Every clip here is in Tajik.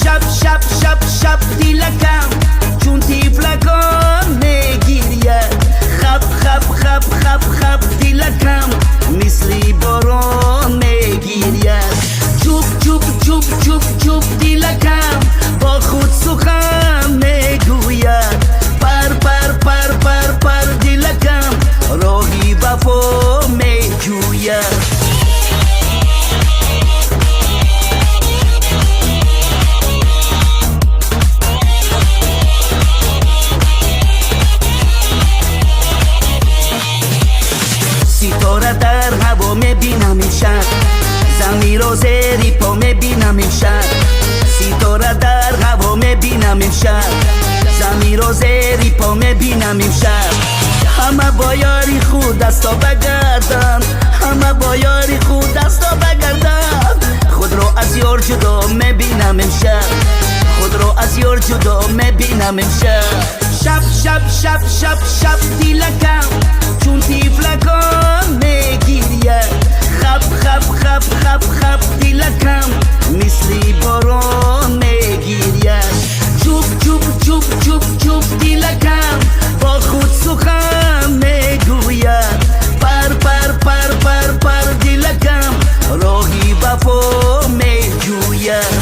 Шаб шаб шаб шаб дилакам чун тифлакон мегиряд. Хаб хаб хаб хаб хаб дилакам мисли борон мегиряд. Чуп чуп чуп чуп чуп дилакам бо худ сухан мегӯяд. Пар пар пар пар пар дилакам роҳи вафо меҷӯяд. Ситора дар ҳаво мебинам имшаб, заминро зери по мебинам имшаб. Ситора дар ҳаво мебинам имшаб, заминро зери по мебинам имшаб. Ҳама бо ёри худ дасто багардан, ҳама бо ёри худ дасто багардан. Худро аз ёр ҷудо мебинам имшаб, худро аз ёр ҷудо мебинам имшаб. Шаб шаб шаб шаб шаб дилакам чун тифлакон мегиряд. Хаб хаб хаб хаб хаб дилакам мисли борон мегиряд. Чуп чуп чуп чуп чуп дилакам бо худ сухан мегӯяд. Пар пар пар пар пар дилакам роҳи вафо меҷӯяд.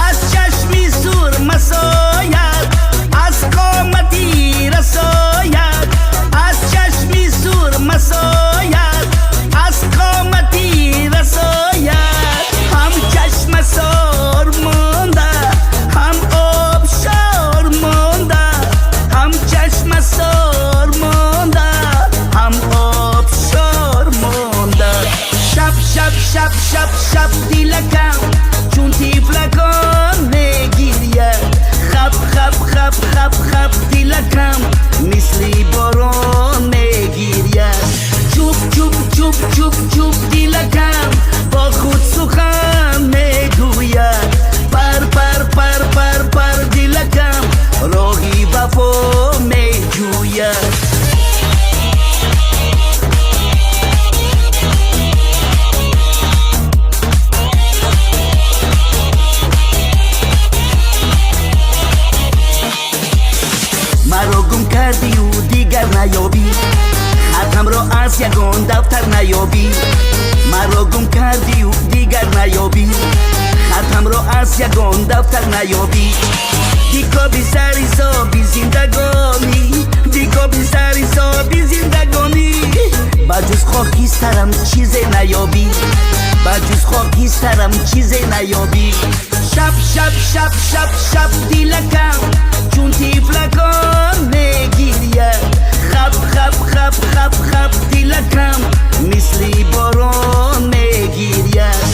Аз чашми сурмасояд, аз қомати расояд, аз чашми сурмасояд, аз қомати расояд. Ҳам чашмасор монда, ҳам обшор монда, ҳам чашмасор монда, ҳам обшор монда. Шаб шаб шаб шаб шаб дилакам чун тифлакон мегиряд. Хаб хаб хаб хаб хаб дилакам мисли борон мегиряд. Чуп чуп чуп чуп чуп дилакам бо худ сухан мегӯяд. Пар пар пар пар пар дилакам роҳи вафо меҷӯяд. Маро гум кардию дигар наёбӣ, хатамро аз ягон дафтар наёбӣ. Маро гум кардию дигар наёбӣ, хатамро аз ягон дафтар наёбӣ. Бикоби сари соби зиндагонӣ, бикоби сари соби зиндагонӣ. Ба ҷуз хокистарам чизе наёбӣ, ба ҷуз хокистарам чизе наёбӣ. Шаб шаб шаб шаб шаб дилакам чун тифлакон мегиряд. Хаб хаб хаб хаб хаб дилакам мисли борон мегиряд.